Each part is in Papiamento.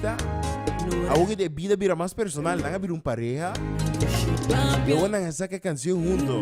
artista. Awor ku e bida bira mas personal, nan a bira un pareha. Y awor nan a saca canción hunto.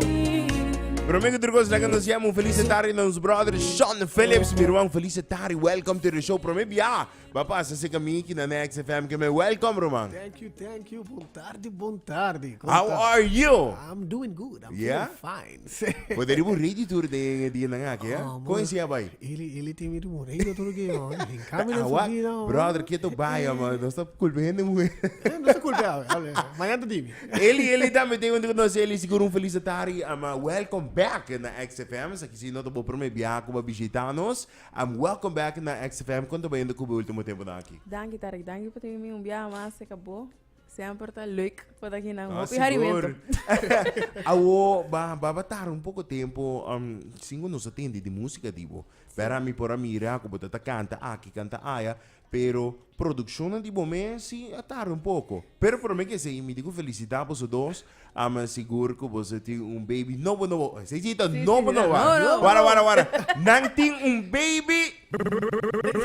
Prome ku tur kos, laga nos yama un feliz tarde na nos brother Sean Phillips. Mi ruman, feliz tarde. Welcome to the show. Prome bia. Ba pasa se camiki na Next FM. Ke me welcome, ruman. Thank you, thank you. Bon tarde, bon tarde. Kon How ta? are you? I'm doing good. I'm Yeah? feeling fine. Bo ta riba un radio tour den e dianan aki, eh? Oh, Kon esi a bai? Eli, eli tin mi riba un radio tour aki, man. Hinká mi den su Awa, vida, man. brother, keto bai, man. Nos ta kulpa hende muher. Eh, no ta kulpa, awe, awe. Mañana ta dimi. Eli, Eli tambe tin un nos Eli sigur un feliz tarde. Ama, welcome back na XFM. Esaki si no ta bo prome biaha ku bo a bishita nos. Am, welcome back na XFM. Kon ta bayendo ku bo e ultimo temponan aki? Danki Tarek, danki pa tene mi un biaha mas serka bo. Semper ta leuk pa ta kinan. Ah, Hopi harimento. sigur. Awo, ba, ba ba tarda un poco tempo, um, sin cu nos a tende di musica di bo. Pero mi por a mira cu bo ta ta canta aki, canta aya, pero produccionnan di bo mes si a tarda un poco. Pero prome que esey, mi di cu felicita boso dos, am sigur cu boso tin un baby nobo nobo. Esey si ta Sí, sí, nobo sí, nobo. nobo, nobo. Wara, wara, wara. Nan tin un baby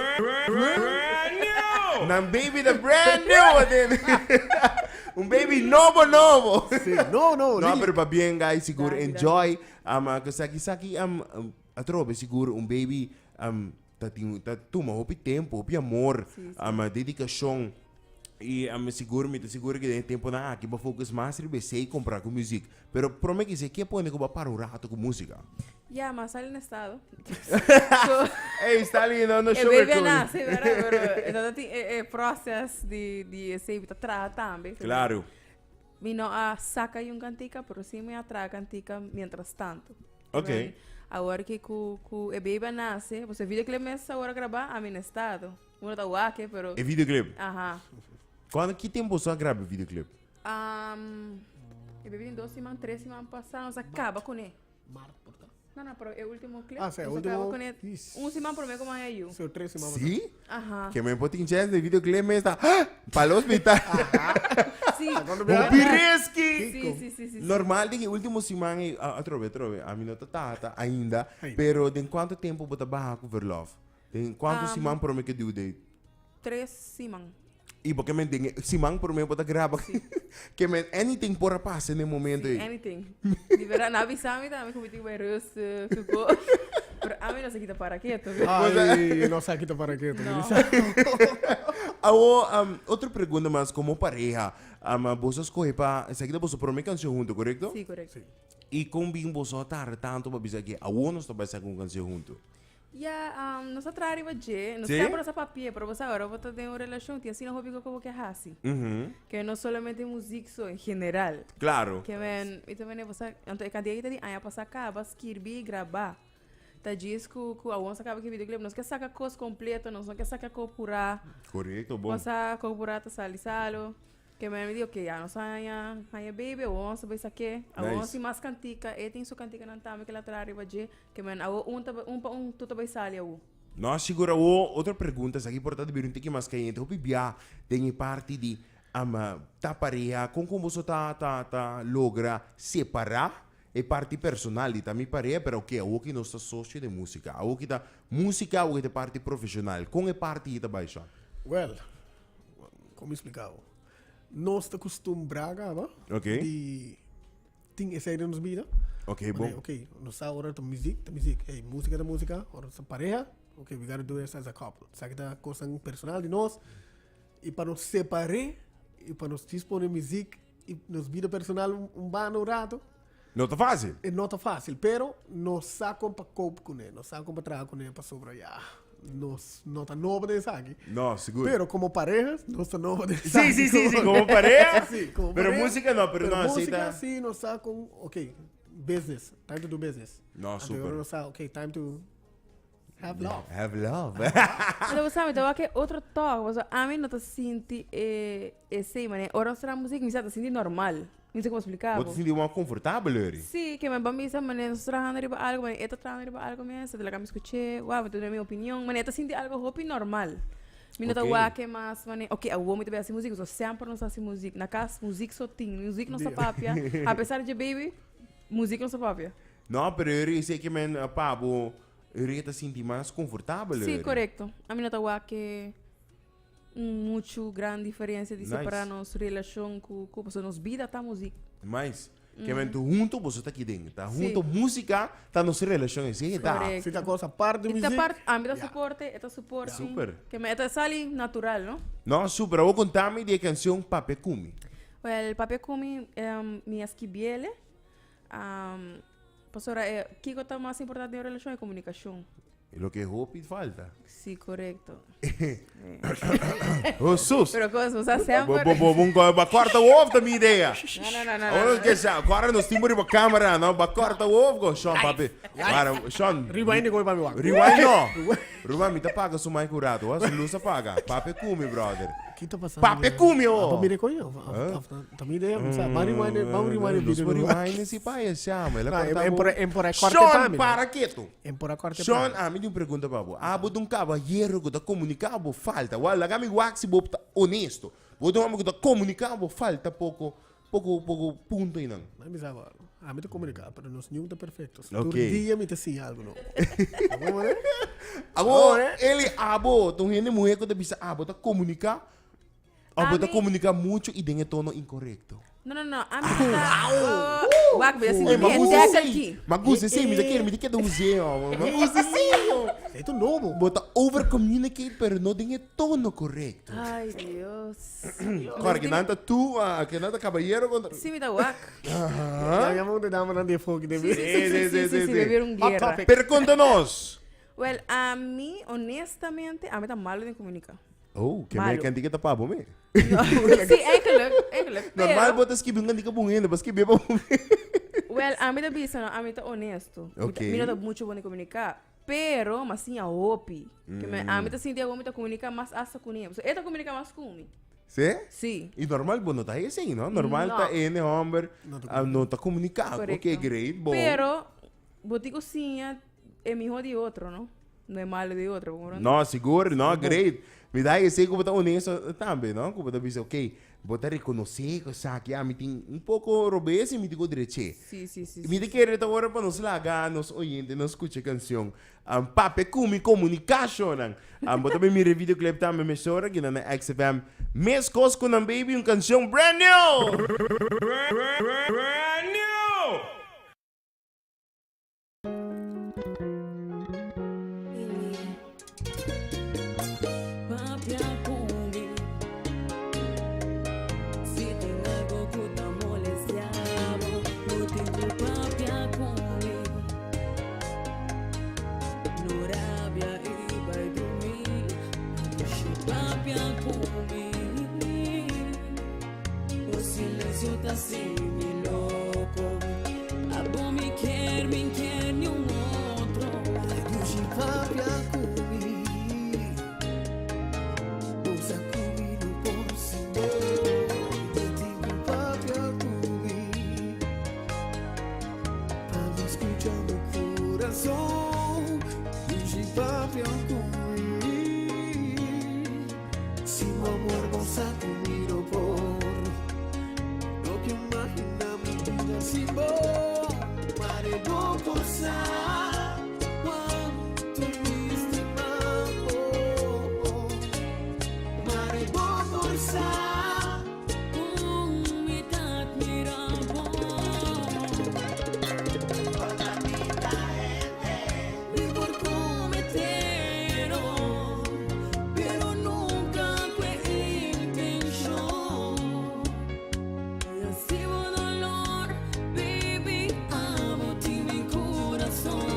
Brand new! Nan baby ta brand new, atiende. Un baby nobo nobo. Sí, no, no, No, really. pero pa bien guys, sigur Danki, enjoy. Ama ku saki saki am atrobe sigur un baby am ta tin ta tuma hopi tempo, hopi amor, Sí, sí. ama dedikashon. I ami sigur, mi ta sigur ku den e temponan aki bo focus mas riba esei kompará ku muzik. Pero prome ki esei ke pone ku bo a para un rato ku musika? Ya, m'a sali na estado. Ey, Stalin, no, no E baby a sugarcoat. nase, verdad? Pero e ta tin e, e process di, di esei ta traha tambe. Claro. Mi no a saca un cantica, pero sí mi a traha cantica mientras tanto. Ok. Men, awor ki ku, ku e baby a nase, pues e videoclip mes awor a graba, ami na estado. Uno ta wak, pero... E videoclip? Aha. Cuando, ki tempo boso a graba e videoclip? Um, e baby tin dos siman, tres siman pasá, nos a caba kuné. Maart por ta. No, no, pero e último clip. Ah, sí, nos a último- caba kuné Is. un siman promé ku maya yu. So, tres siman Sí? Aha. Ke men por tin chance de videoclip mes ta ¡Ah! Pa'l hospital. Sí. Hopi risky. Sí, sí, sí, sí. Normal den e último siman ei, ah, atrobe, atrobe, ami no ta tata ainda, Ainda. pero den cuanto tempo bo ta baha ku verlof? Den cuanto Um, siman prome ke due date? Tres siman. Y bo ke men den e siman prome bo ta graba. Ke men anything por a pasa den e momento Sí, ei. anything. Di verdad, na avisa mi tambe ku mi tin ku bai rustig, ku ko. Pero ami no sa kita para keto. Ay, no sa kita para keto. No. Awo, um, otro pregunta mas, como pareha, um, boso a scoge pa, esaki ta boso prome cancion hunto, corecto? Sí, corecto. Sí. Y con bin boso a tarda tanto pa bisa ke awo nos ta bai saca un cancion hunto? Ya, um, nos a traha riba dje. Nos Sí? semper nos a papia, pero bo sa ora bo ta den un relashon, tin asina hopi ku bo ke hasi. Ke no solamente muzik so, en general. Claro. Ke men, mi ta mene bo sa, anto e kantidat ki ta di aña pasá kaba skirbi i grabá. Ta djis ku ku awor nos a kaba ku e videoclip, nos ke saka kos kompleto, nos no ke saka ko purá. Korekto, bon. Bo sa ko purá ta sali salo. Ke men mi di ok ya nos a haña haña baby awor nos ta bai sak'é awor nos Nice. tin mas kantika e tin su kantikanan tambe ke el a traha riba dje ke men awor un ta un pa un tur ta bai sali awor. No, sigur awor otro pregunta esaki por ta bira un tiki mas kayente hopi bia den e parti di ama ta pareha kon kon boso ta ta ta logra separa e parti personal di ta mi pareha pero ok awor ki nos ta socio den musica awor ki ta musica awor ki ta e parti profesional kon e parti ta bai Sean? Well, Kon mi splika bo? Nos ta kustumbrá kaba Ok. di tin esei den nos bida. Ok, Manera, bon. ok, nos sa ora ta muzik, ta muzik. Hey, músika ta músika, ora ta pareha, ok, we gotta do this as a couple. Esaki ta kosnan personal di nos i pa nos separ'é i pa nos djis pone muzik i nos bida personal un banda un rato. No ta fácil. E no ta fácil, pero nos sa kon pa cope kuné, nos sa kon pa traha kuné pasobra ya nos no ta nobo den esaki. No, sigur. Pero komo pareha nos ta nobo den esaki. Sí, sí, sí, sí, komo pareha. Sí, komo Pero pareha. músika no, pero no, así músika ta. sí nos sa kon, ok, business, time to do business. No, Anto super. ora nos sa, ok, time to have love. Have love. Pero bo sa, mi ta wak e otro tok, pasobra ami no ta sinti e esei manera. Ora nos traha muzik, mi sa ta sinti normal. Mi no sa como splica Bo bo. ta sinti bo mas confortabel, Uri. Sí, ke men ban bisa manera nos ta trahando riba algo, manera e ta trahando riba algo mes, e ta laga mi scuché, wou, mi ta duna mi opinion, manera e ta sinti algo hopi normal. Mi no ta Ok. wak e mas manera, ok, awor mi ta bay haci muzik, pasobra semper nos ta haci muzik. Na cas muzik so tin, muzik nos ta papia, apesar dje baby, muzik nos ta papia. No, pero Uri, esei ke men pa bo, Uri ta sinti mas confortabel, Sí, Uri. korekto. Ami no ta wak e. Un muchu gran diferencia di Nice. separa nos relacion cu cu pasobra nos bida ta muziek. Mais, ke men tu hunto boso ta kiden. Ta Sí. hunto musica ta nos relacion esey ta. Correcto. Si ta cosa apart di Y ta muziek. part, ami ta Ja. soporte, e ta soporte. Super. Ke men e ta sali natural, no? No, super. Awor contami di e cancion Papia Cumi. Well, Papia Cumi, em, mi a skibiele. Um, pasobra e kiko ta mas importante den un relacion e comunicacion. E loke hopi falta. Sí, correcto. Jesus. Pero cos, bo sa Bo semper. bo bo bo bo ba corta o ovo ta mi idea. No, no, no, no, Ahora no, nos ke sa, agora nos tin riba camera, no? Ba corta o ovo go, Sean papi. Para, Sean. Rewind gooi pa mi wak. Rewind no. Ruman, mi ta paga su mic un rato, su luz a paga. Papia cu mi, brother. Ki ta pasando? Papia cu mi, oh. Apa mire coño? Of, of, ta mi idea, sa, ban rewind, ban rewind el Nos video. por rewind si pa e chama. El a No, corta en bo. por- en por e corte Sean, pa mi, no? para keto. En por a corte Sean, pa. ami tin un pregunta pa bo. Abo ta un caballero cu ta comunica bo falta. Wal, laga mi wak si bo ta honesto. Bo ta un homber cu ta comunica bo falta poco, poco, poco punto einan. Mi bisa bo, ami ta comunica, pero nos niun ta perfecto. Ok. Tur dia mi ta siña algo nobo. Abo, eh? Abo, Eli, abo ta un hende muhe cu ta bisa abo ta comunica Of bo ta Ami- comunica mucho y den e tono incorrecto. No, no, no. Ami ta... Oh, wak, bo ya sinti Ey, ma mi gusta tackle si. ki. Ma gusta si, mi ta kere, mi ta keda us'é, hoor. Ma gusta si, hoor. Ei ta nobo. Bo ta over communicate, pero no den e tono correcto. Ay, Dios. Cora, que nan ta tu, ah, que nan ta caballero contra... Sí, mi ta wak. Ya ya mo dama nan di foki de Sí, sí, sí, Sí, sí, sí, sí, sí, sí, sí. sí, beber un Hot guerra. topic. Pero contanos. Well, ami, honestamente, ami ta malo den comunica. Oh, ke me Malo. kantika ta pa bo me. No, sí, eigenlijk, eigenlijk. Normal Pero, bo ta skibi un kantika pa un hende, bo skibi pa bo me. well, ami ta bisa no, ami ta honesto. Mi ta- Ok. Mi no ta mucho bon di comunica, pero ma siña hopi. Ke me, ami ta sinti awo mi ta comunica mas hasta cu ne. So, e ta comunica mas cu mi. Sí? Sí. Y normal bo no ta esey, no? Normal No. ta ene homber No ta ah, no ta comunica. Correcto. Ok, great, bon. Pero, bo tin cu siña e miho di otro, no? No e malo di otro, bo comprende? No, sigur, no, great. Mi ta esey cu bo ta honesto tambe, no? Cu bo ta bisa, ok, bo ta reconoce cu esaki, ah, mi tin un poco robes y mi tin cu dreche. Sí, sí, sí, Mi sí, ta sí. kere ta ora pa nos laga nos oyentenan scucha e cancion. Um, Papia cu mi comunicacionnan. Um, bo ta bay mira e videoclip tambe mesora, gina na XFM. Mescos cu nan baby, un cancion brand new! Brand new! Papia ku mi Si tin algo ku ta molestia bo Bo tin ku papia ku mi No rabia i bai drumi Dushi papia ku mi Un silencio ta haci mi loco Abo mi kier, mi kier niun otro Ay dushi papia cu mi Bo sa cu mi no por sin bo Bo tin cu papia cu mi Pa mi scucha bo corazon Dushi papia cu mi Sin bo amor bo sa cu mi no por No ke imagina mi bida sin bo Mare bo por sa cuanto mi stima bo Mare bo por sa Con mi ta admira bo Mi por cometer eror, pero nunca cu e intencion. Y así bo dolor, baby, abo tin mi corazon.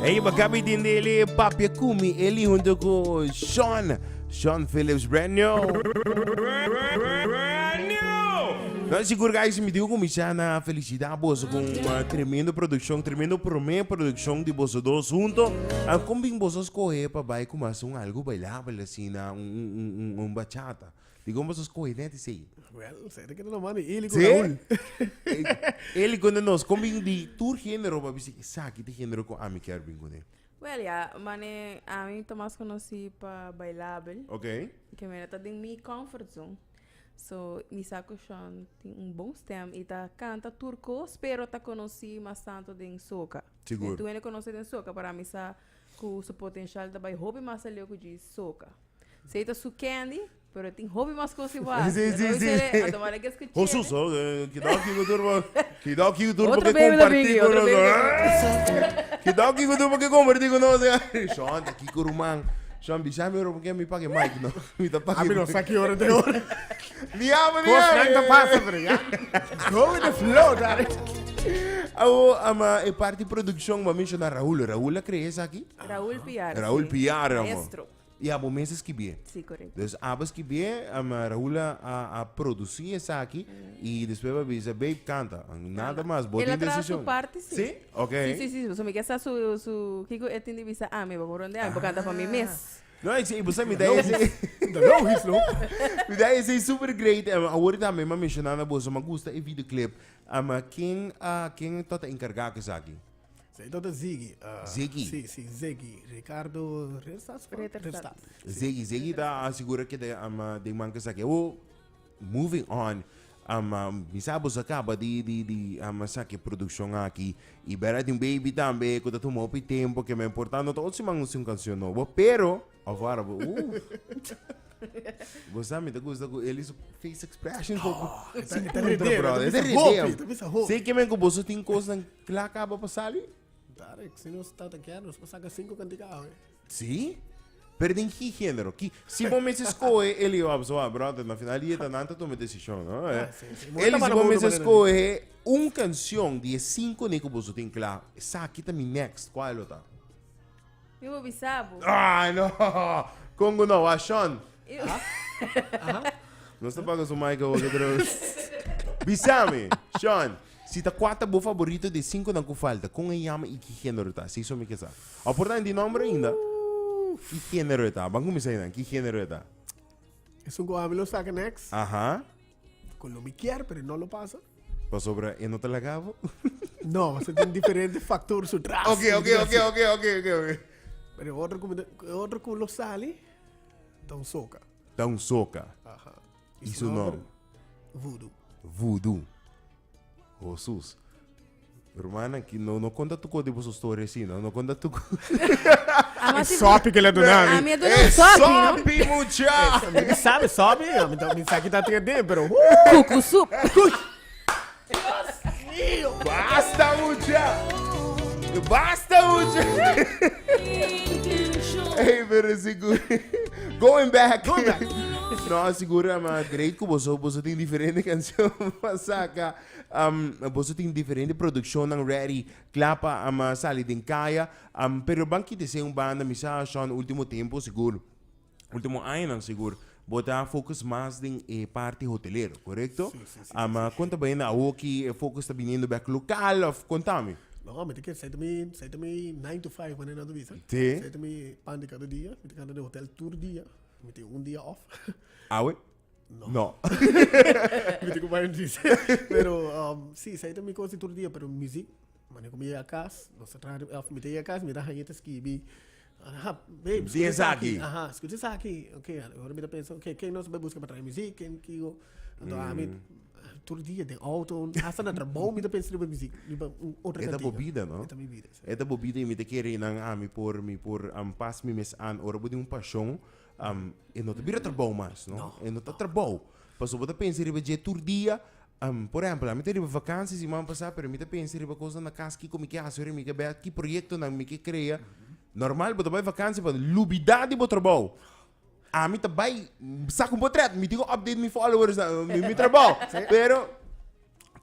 Hey, bakabi tindele papia kumi eli junto ku Sean, Sean Phillips brand new. Brand new. No, sigur guys, mi digo kuminsá na felicitá boso ku un tremendo produccion, tremendo promé produccion di boso dos hunto. Ah, kon bin boso skohe pa bai ku mas un algo bailabel asina, un un un un bachata? Dikon boso skohe net esei? Well, esei ta keda na man di Eli ku Sí? Raul. Eli ku nos, kon bin di tur género pa bisa esaki ta e género ku ami kier bin kuné? Well, ya, mane ami ta mas konosí pa bailabel. Ok. Ke mira ta den mi comfort zone. So, mi sa ku Sean tin un bon stem i ta kanta tur kos, pero ta konosí mas tantu den soca. Sigur. Tur hende konosé den soca, pero ami sa ku su potenshal ta bai hopi mas aleu ku djis soca. Sei ta su candy, pero tin hopi mas kos igual. Sí, sí, sí, sí. Anto mara ke skuché. Hosus, oh, eh, kidao ki ku tur bo, kidao ki ku tur bo Otro ke baby ta kompartí bingi, ku otro nos. baby ta Kidao ki ku tur bo ke kompartí ku nos. Sean, ta kiko ruman. Sean, bisa mi ora porque mi paga mic, no. Mi ta paga. Ami no sa ki ora te ora. Mi ama, mi Kos ama. nan ta pasa, pero ya. Go with the flow, daddy. Awo, ama, e parti produccion, bo a menciona Raul. Raul a crea esaki? Raul Piar. Raul sí. Piar, amo. Maestro. I abo mes a skibié. Sí, korekto. Dus abo a skibié, ama Raul a, a, a produsí esaki i despues bo a bisa, babe, kanta. Nada mas, bo El a tin traha desishon. su parti, sí. Sí? Ok. Sí, sí, sí. Pasobra mi ke sa su, su, kiko e tin di bisa ami, bo por rondé ami, bo kanta pa mi mes. No, i si, bo sa mi ta ese. Da logis, no? Mi ta ese super great. Ama, awor tambe mi a menshoná na boso, mi a gusta e videoclip. Ama, ken a, ken ta ta enkargá ku esaki? Sí, dat is Ziggy. Ziggy? Sí, sí, Ziggy. Ricardo Ritterstad? Ritterstad. Ziggy, Ziggy ta asegura que de ama de man que saque. Oh, moving on. Ama, mi sa boso acaba di di di ama saque producción aki. Y bera tin baby tambe cu ta tuma hopi tempo que me importa no ta otro siman un canción nobo, pero of ahora bo uh. Bo sa mi ta gusta cu Eli su face expression poco. Oh, Sin ta contra, redeo, brother. ta Ta bisa hopi, redeo. ta bisa hopi. Sei que men cu boso tin cosnan kla caba pa sali? Tarek, si nos tata kier, nos por saca cinco cantica awe. Sí? Pero den ki género? Ki, si bo mester scohe, Eli, oh, so, ah, brother, na final di e ta nan ta tuma e decision, no? Eh. Ah, sí, sí. Eli, Bo si ta bo para mester mundo, scohe un cancion di e cinco ne cu boso tin kla, esaki ta mi next, cual lo ta? Mi bo bisa bo. Ah, no! Congo no, ah, Sean. Aha. Nos ta paga su mic awor, pero... Bisami, Sean, si ta cua ta bo favorito di e cinconan cu falta, con e yama y ki genero ta? Si so mi ke sa. A por ta di nomber ainda. Ki genero e ta? Ban cuminsa einan, ki genero e ta? Esun cu ami lo saca next. Aha. Cu lo mi kier, pero no lo pasa. Pasobra e no ta laga bo? No, se tin diferente factor su tras. Ok, ok, ok, ok, ok, ok, ok. Pero e otro cu mi ta, e otro cu lo sali, ta un soca. Ta un soca. Aha. Y su nomber? Voodoo. Voodoo. Hosus. Hermana, ki no, no conta tu di boso story así, no? No conta tu Ama si Sopi que le dona. A mi a duna un sopi, no? Sopi, mucha! Mi sabe sopi, mi ta mi sa ki ta tin den, pero Cucu sup. Basta, mucha! Basta, mucha! Hey, pero sigur. Going back. Going back. No, sigur, ma great ku boso, boso tin diferente canción pa saca. Um, boso tin diferente produccionnan ready, kla pa um, sali den kaya. Um, pero ban kita esei un banda, mi sa, Sean, ultimo tempo sigur, ultimo añanan sigur, bo ta focus mas den e parti hotelero, korekto? Sí, sí, sí, Um, sí, sí. kon ta bayendo awoki, e focus ta biniendo bek lokal of kontami? No, mi ta kere, esei ta mi, esei ta mi nine to five, manera nan ta bisa. Sí. Esei ta mi pan di kada dia. Mi ta kanta den hotel tur dia. Mi tin un dia off. Awe? No. No. Mi tin ku bai un dice. Pero, um, sí, esei ta mi kos di tur dia, pero muziek, wanneer ku mi yega kas, nos ta traha, of mi ta yega kas, mi ta haña ta skibi, aha, babe, Di skucha esaki. esaki, aha, skucha esaki, ok, ora mi ta pensa, ok, ken nos ta bai buska pa traha muziek, ken kiko, anto ami tur dia den auto, hasta na trabou mi ta pensa riba muziek, riba un otro E ta bo kantika. bida, no? E ta mi bida, sí. E ta bo bida i mi ta kere nan ami por, mi por, um, pas mi mes an, ora bo tin un pashon, Um, e no ta bira trabou mas, no? No, E no ta trabou. Pasobra bo ta pensa riba dje tur dia. Um, por ehempel, ami ta riba vakantie siman pasá, pero mi ta pensa riba kosnan na kas, kiko mi ke hasi ora mi ke bèk, ki proyektonan mi ke krea. Normal bo ta bai vakantie pa lubidá di bo trabou. Ami ta bai saka un potret, mi tin ku update mi followers, mi, mi trabou. Pero.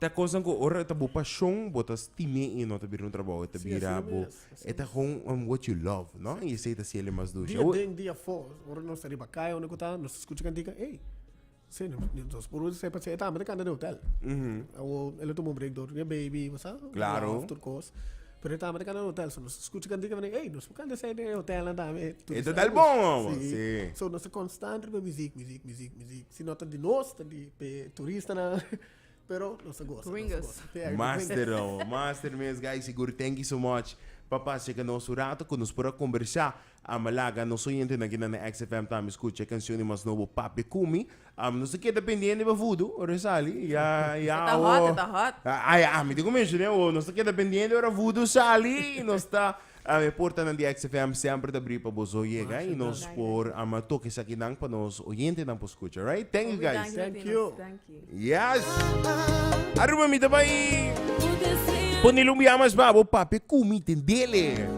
Ta kosnan ku ora ta bo pashon, bo ta stim'é i no ta bira un trabou, e ta Sí, bira asina bo, mes, asina e ta gewoon um, what you love, no? I esei ta hasiel e mas dushi. Dia Awo- den, dia afó, ora nos ta riba kaya unda ku ta, nos ta skucha kantika, ey, sí, nos por usa esei pasobra e tambe ta kanta den hotel. Awo el a tuma un break dor di e baby, bo sa, Claro. of tur kos. Pero e tambe ta kanta den hotel, so nos ta skucha kantika, bo ey, nos por kanta esei den e hotelnan tambe. Tur E ta esei. dal bon, amo. Sí. Sí. So nos ta konstant riba muzik, muzik, muzik, muzik. Si no ta di nos, ta di pe turistanan. Pero nos ta goza. Gringos. Yeah, Master, oh, master mes, guys. Sigur, thank you so much. Pa pasa cu nos un rato cu nos por a conversa. Ama laga nos oyentenan aki na XFM tambe scucha e cancion di mas nobo Papia Cu Mi. Am, nos ta keda pendiente pa Voodoo, ora e sali. Ya, ya, E ta oh. hot, e ta hot. Ay, ah, mi tin cu menciona, oh, nos ta keda pendiente ora Voodoo sali. Nos ta E portanan di XFM semper ta bri pa boso yega y nos por ama toca esakinan pa nos oyentenan por scucha, right? Thank you guys. Thank you. Thank you. Yes. Aruba mi ta bai pone lumbi amas pa bo papia cu mi, tendele.